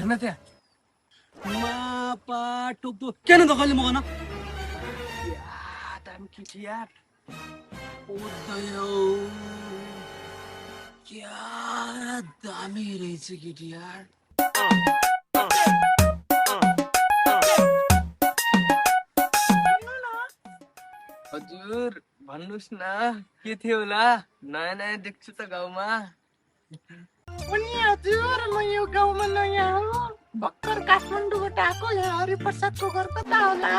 हेर्न त्यहाँ मापा टोक्दो किन त कहिले मगान दामी केटी यार क्या दामी रहेछ केटी यार हजुर भन्नुस् न के थियो होला नयाँ नयाँ देख्छु त गाउँमा अनि हजुर म यो गाउँमा नयाँ हो भर्खर काठमाडौँबाट आएको यहाँ हरिप्रसादको घर कता होला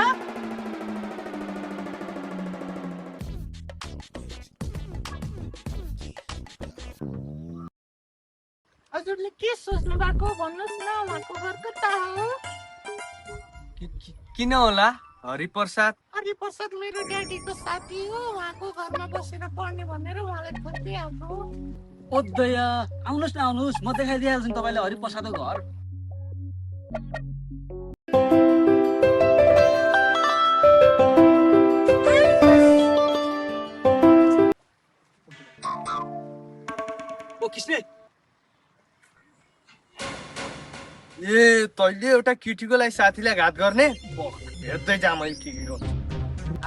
हजुरले के सोच्नु भएको भन्नुहोस् न उहाँको घर कता हो किन होला हरिप्रसाद हरिप्रसाद मेरो ड्याडीको साथी हो उहाँको घरमा बसेर पढ्ने भनेर उहाँलाई खोजिहाल्नु ओ दया आउनुहोस् न आउनुहोस् म देखाइदिइहाल्छु नि तपाईँलाई हरिप्रसादको घर ओ किसले ए तैँले एउटा केटीको लागि साथीलाई घात गर्ने हेर्दै जा मैले के गर्छु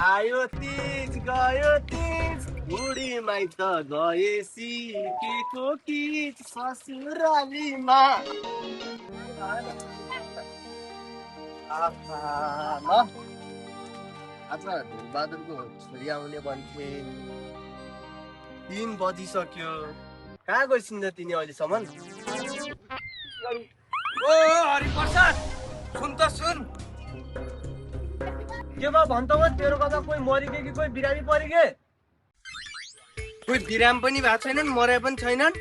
आयो तिज गयो तिज बुढी माइत गएसी केको किच ससुरालीमा आज धुलबहादुरको छोरी आउने भन्थे 3 बजिसक्यो कहाँ गइसिन् त तिनी अहिलेसम्म ओ हरिप्रसाद सुन त सुन के भयो भन् त म तेरो कता कोही मरिगे कि कोही बिरामी परिगे कोही बिराम पनि भएको छैनन् मरे पनि छैनन्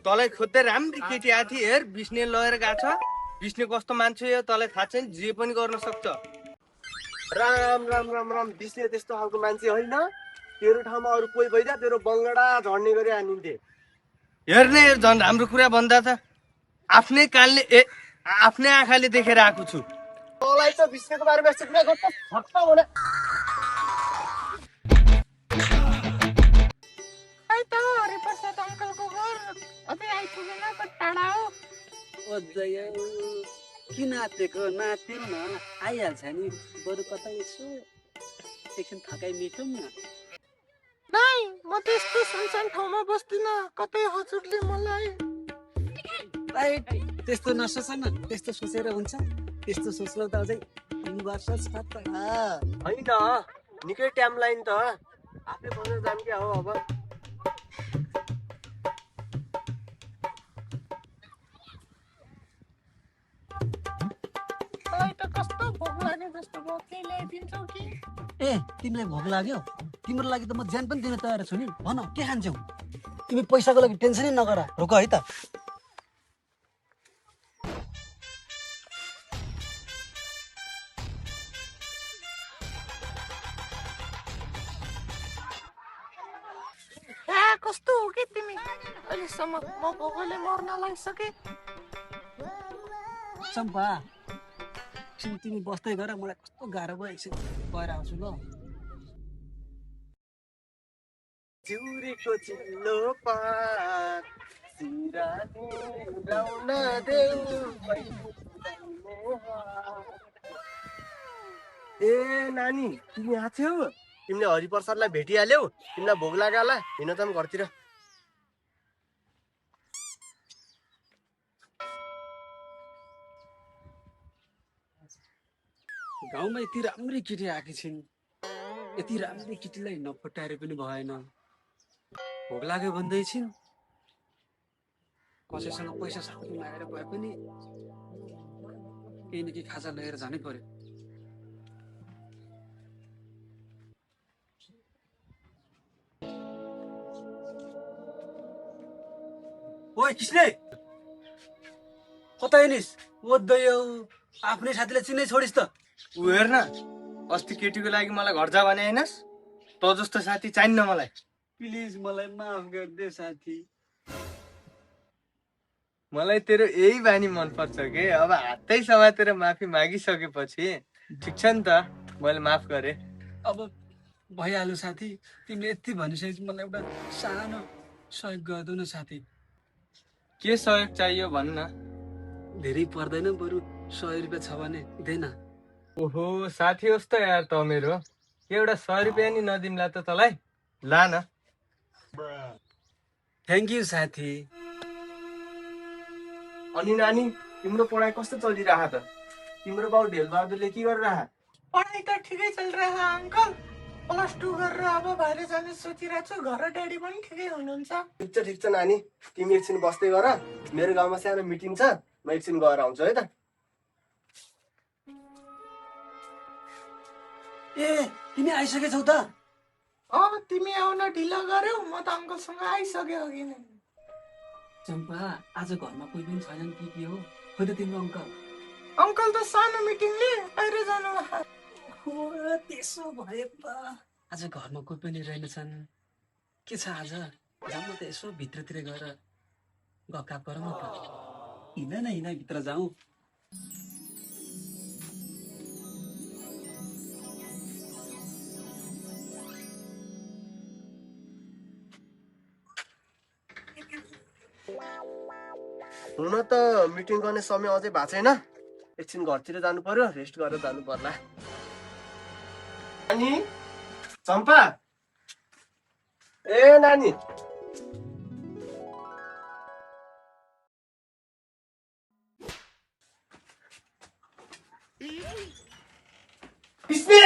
तँलाई खोज्दै राम्री केटी आथी हेर विष्णु लगेर गएको छ विष्णु कस्तो मान्छे हो तँलाई थाहा छैन जे पनि गर्न सक्छ राम राम राम राम विष्णु त्यस्तो खालको मान्छे होइन तेरो ठाउँमा अरू कोही भइदिया तेरो बङ्गडा झर्ने गरी हानिन्थे हेर्ने झन् राम्रो कुरा भन्दा त आफ्नै कानले आफ्नै आँखाले देखेर आएको छु तँलाई त विष्णुको बारेमा यस्तो कुरा गर्छ फट्ट भने है त हरिप्रसाद अङ्कलको घर अझै आइपुगेन कति टाढा हो ओ दया किन आत्तिएको नाच्थ्यौँ न आइहाल्छ नि बरु कतै यसो एकछिन थकाइ मेटौँ न नाइ म त्यस्तो सुनसान ठाउँमा बस्दिनँ कतै हजुरले मलाई त्यस्तो नसोच न त्यस्तो सोचेर हुन्छ त्यस्तो सोच्नु त अझै 3 वर्ष छ त होइन निकै टाइम लाइन त आफै बसेर जाम क्या हो अब मलाई त कस्तो भोक लाग्यो जस्तो भयो केही ल्याइदिन्छौ कि ए तिमीलाई भोक लाग्यो तिम्रो लागि त म ज्यान पनि दिन तयार छु नि भन के खान्छौ तिमी पैसाको लागि टेन्सनै नगर रोक है त कस्तो हो कि तिमी अहिलेसम्म म भोकले मर्न लागिसके चम्पा तिमी बस्दै गर मलाई कस्तो गाह्रो भयो एकछिन गएर आउँछु ल चिउरीको चिल्लो पात सिरानी लाउन देऊ ए नानी तिमी यहाँ थियौ तिमीले हरिप्रसादलाई भेटिहाल्यौ तिमीलाई भोक लाग्यो होला हिँड त घरतिर गाउँमा यति राम्री केटी आएकी छिन् यति राम्री केटीलाई नपटाएर पनि भएन भोक लाग्यो भन्दै छिन् कसैसँग पैसा साथी मागेर भए पनि केही न केही खाजा लिएर जानै पर्यो ओइ किसले कता हिँडिस् ओद्दैयौ आफ्नै साथीलाई चिन्नै छोडिस् त उ हेर न अस्ति केटीको लागि मलाई घर जा भने हैनस् त जस्तो साथी चाहिन्न मलाई प्लिज मलाई माफ गरिदे साथी मलाई तेरो यही बानी मन पर्छ के अब हातै समातेर माफी मागिसकेपछि ठिक छ नि त मैले माफ गरे अब भइहाल्यो साथी तिमीले यति भनिसकेपछि मलाई एउटा सानो सहयोग गरिदेऊ न साथी के सहयोग चाहियो भन्न धेरै पर्दैन, बरु 100 रुपियाँ छ भने देन। ओहो साथी होस् त यार त मेरो, एउटा 100 रुपियाँ नि नदिम्ला त तँलाई, ला न। थ्याङ्क यू साथी। अनि नानी, तिम्रो पढाइ कस्तो चलिरह त? तिम्रो बाउ ढेलबहादुरले के गरिरह? पढाइ त ठिकै चलिरहेको अङ्कल। +2 गरेर अब बाहिर जाने सोचिरहेको छु। घर ड्याडी पनि ठिकै हुनुहुन्छ। ठिक छ नानी, तिमी एकछिन बस्दै गर, मेरो गाउँमा सानो मिटिङ छ, म एकछिन गएर आउँछु है त। ए तिमी आइसकेछौ त? तिमी आउन ढिलो गर्यौ, म त अङ्कलसँग आइसक्यो अघि नै। चम्पा, आज घरमा कोही पनि छैनन् कि के हो? खोइ त तिम्रो अङ्कल। अङ्कल त सानो मिटिङले बाहिर जानु भएको। हो, त्यसो भए त आज घरमा कोही पनि रहेनछन्। के छ आज? जाउँ न त यसो भित्रतिर गएर गफगाफ गरौँ न त। हिँड न हिँड, भित्र जाउँ। हुन त मिटिङ गर्ने समय अझै भएको छैन, एकछिन घरतिर जानु पर्यो, रेस्ट गरेर जानु पर्ला। नानी, चम्पा, ए नानी, विष्णु